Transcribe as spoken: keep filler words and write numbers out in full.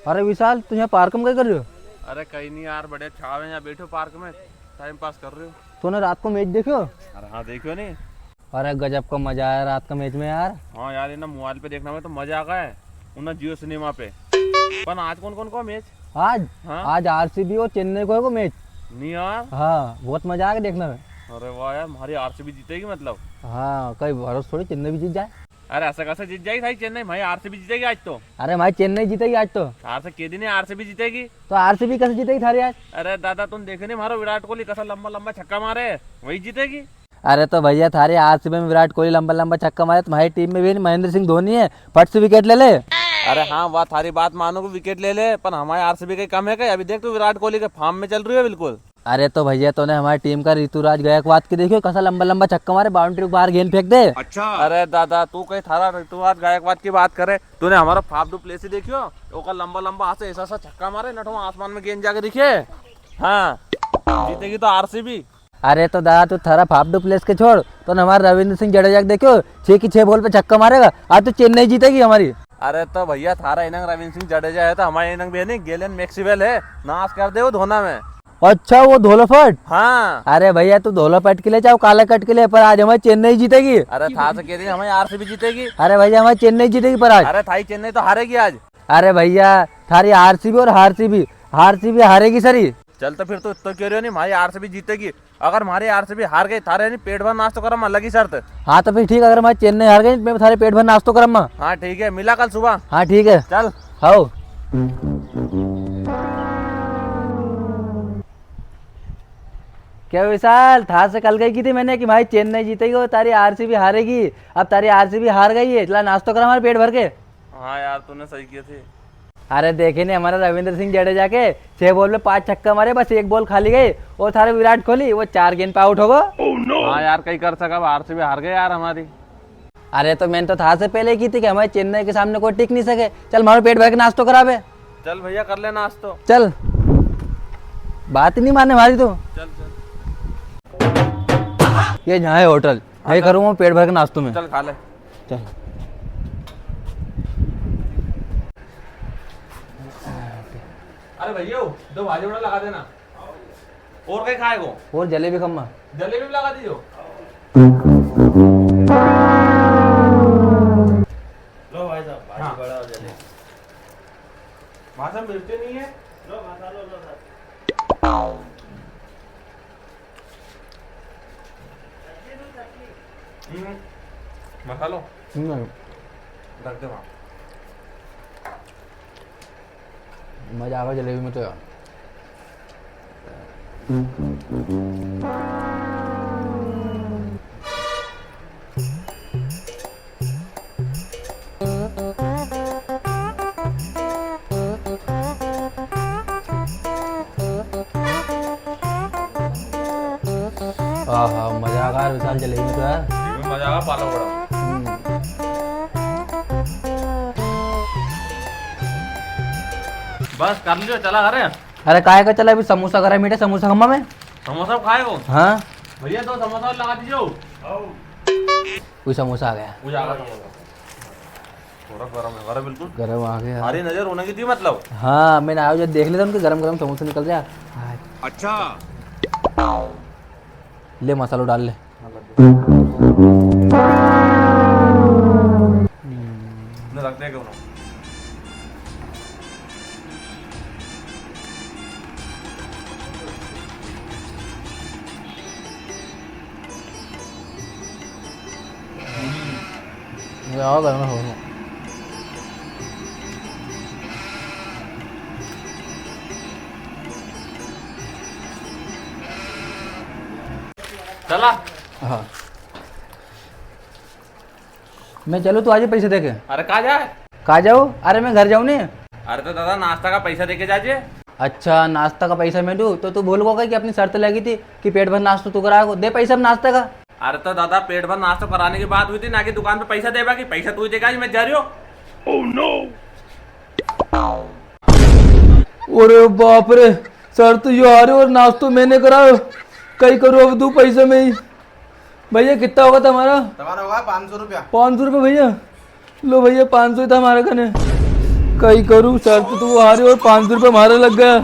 अरे विशाल, तू यहाँ पार्क में क्या कर रहे हो? अरे कहीं नहीं यार, बढ़िया छाव है, यहाँ बैठो पार्क में, टाइम पास कर रहे हो। तूने रात को मैच देखो? अरे हाँ, देखो नहीं। अरे गजब का मजा आया रात का मैच में यार। हाँ यार, ये ना मोबाइल पे देखना में तो मजा आ गया है, वो ना जियो सिनेमा पे। पण आज कौन कौन को मैच? आज? हाँ। आज आरसीबी और चेन्नई को है को मैच। नहीं यार। हाँ, बहुत मजा आएगा देखने में। अरे वाह यार, हमारी आरसीबी जीतेगी मतलब? हाँ, कई भरोसा थोड़ी चेन्नई भी जीत जाए। अरे ऐसा कैसे जीत जाएगी भाई चेन्नई? भाई आरसीबी जीतेगी आज तो। अरे भाई चेन्नई जीतेगी आज तो। थार से कह दी नहीं आरसीबी जीतेगी। तो आरसीबी कैसे जीतेगी थारी आज? अरे दादा तुम देखे नहीं मारो विराट कोहली कैसा लंबा लंबा छक्का मारे, वही जीतेगी। अरे तो भैया थारी आरसीबी में विराट कोहली लंबा लंबा छक्का मारे, तुम्हारी टीम में भी महेंद्र सिंह धोनी है, फट से विकेट ले ले। अरे हाँ, वाह थारी बात मानो कि विकेट ले ले, पर हमारे आरसीबी के कम है क्या? अभी देख तू विराट कोहली के फॉर्म में चल रही है बिल्कुल। अरे तो भैया तूने हमारी टीम का ऋतुराज गायकवाड़ की देखियो, कैसा लंबा लंबा छक्का मारे, बाउंड्री के बाहर गेंद फेंक दे। अच्छा। अरे दादा तू कहीं थारा ऋतुराज गायकवाड़ की बात करे, तूने हमारा फाफ डुप्लेसी देखियो, ओका लंबा लंबा हाथ से ऐसा ऐसा छक्का मारे, नठो आसमान में गेंद जाके दिखे। हाँ, जीतेगी तो आरसीबी। अरे तो दादा तू थारा फाफ डुप्लेसी के छोड़, तूने हमारे रविंद्र सिंह जडेजा के देखियो, छह की छह बॉल पे छक्का मारेगा, आज तो चेन्नई जीतेगी हमारी। अरे तो भैया थारा इनंग रविंद्र सिंह जडेजा है तो हमारे इनंग भी है नहीं, गेलेन मैक्सवेल है, नाश कर दे वो धोना में। अच्छा, वो धोलाफट? हाँ। अरे भैया, तू धोलाफट के लिए चाहे कालाकट के लिए, पर आज हमारी चेन्नई जीतेगी। अरे, था से कह रही, हमारी आरसीबी जीतेगी। अरे भैया, हमारी चेन्नई जीतेगी पर आज। अरे, थारी चेन्नई तो हारेगी आज। अरे भैया, थारी आरसीबी और हारसीबी, हारसीबी हारेगी सरी। चल, तो फिर तो इतना कह रहे हो नहीं, हमारी आरसीबी जीतेगी। अगर हमारी आरसीबी हार गई, थारे नहीं पेट भर नाश्तो करम अलग ही शर्त। हाँ, तो फिर ठीक, अगर हमारी चेन्नई हार गई, मैं थारे पेट भर नाश्तो करम। हाँ, ठीक है, मिला कल सुबह। हाँ, ठीक है। चल। हाओ। क्या विशाल, था से कल कही की थी मैंने कि भाई चेन्नई जीतेगी और तारी आरसीबी हारेगी। अब तारी आरसीबी हार गई है, चला नाश्तो कर हमारे पेट भर के। हाँ यार, तूने सही किया थी। अरे देखे नहीं हमारा रविंद्र सिंह जडेजा के, छह बॉल में पांच छक्का मारे, बस एक बॉल खाली गई और थारे विराट कोहली वो चार गेंद पे आउट होगो। हाँ यार, कई कर सका, अब आरसीबी हार गई यार हमारी। अरे तो मैंने तो था से पहले की थी कि हमारे चेन्नई के सामने कोई टिक नहीं सके। चल मारो पेट भर के नाश्तो करावे। चल भैया, कर ले नाश्तो। चल, बात ही नहीं माने हमारी तो। चल, चल। ये यहाँ है होटल, यही हाँ, चल। करूँगा पेट भर के नाश्तो में। चल, खा ले। चल। अरे भैया, दो भाजी बड़ा लगा देना। और कई खाएगो? और जलेबी खम्मा। जलेबी भी लगा दीजो। लो भाई साहब, भाजी हाँ। बड़ा और जलेबी। भाषा मिर्ची नहीं है? लो, मसालो लो सर। हम्म, मसालो। हम्म। रख दे वहाँ। मजा आवा जलेबी में तो यार। आहा, मजा आ गया विशाल जलेबी में तो यार। इसमें मजा आ गया, पालक बड़ा। हम्म। बस कर लियो, चला घरे। अरे काय का चला, अभी समोसा घरे मीठे समोसा खम्मा में। समोसा खाएगो? हाँ। भैया, दो समोसा और लगा दीजो। कोई समोसा आ गया। वो जा रहा है। थोड़ा गरम है, गरम बिल्कुल। गरम आ गया। अरे नजर होने की थी मतलब। हाँ, मैंने आयो जब देख लिया था उनके गरम गरम समोसे निकल रहा। हाँ। अच्छा। ले मसालो डाल ले। हम्म। ने रख दे क्यों ना? ये आओ घर में हो। चला। हाँ। मैं चलूँ, तू आजे पैसे दे के। अरे, कहाँ जाए? कहाँ जाऊँ? अरे, मैं घर जाऊँ नी। अरे, तो दादा, नाश्ता का पैसा दे के जाजे। अच्छा, नाश्ता का पैसा मैं दूँ? तो तू भूल गो कि अपनी शर्त लगी थी कि पेट भर नाश्तो तू कराएगो। दे पैसा अब नाश्ता का। अरे, तो दादा, पेट भर नाश्तो कराने की बात हुई थी, ना कि दुकान पे पैसा देबा की। पैसा तू ही देगा, आज मैं जा रही हूँ। Oh no! अरे बाप रे, शर्त यो हारे और नाश्तो मैंने करायो। कई करूँ अब, दूँ पैसा मैं ही। भैया, कितना होगा तुम्हारा? तुम्हारा होगा पाँच सौ रुपया। पाँच सौ रुपया भैया? लो भैया, पाँच सौ ही था हमारे कने। कई करूँ, शर्त तो वो हारी और पाँच सौ रुपया मारे लग गया।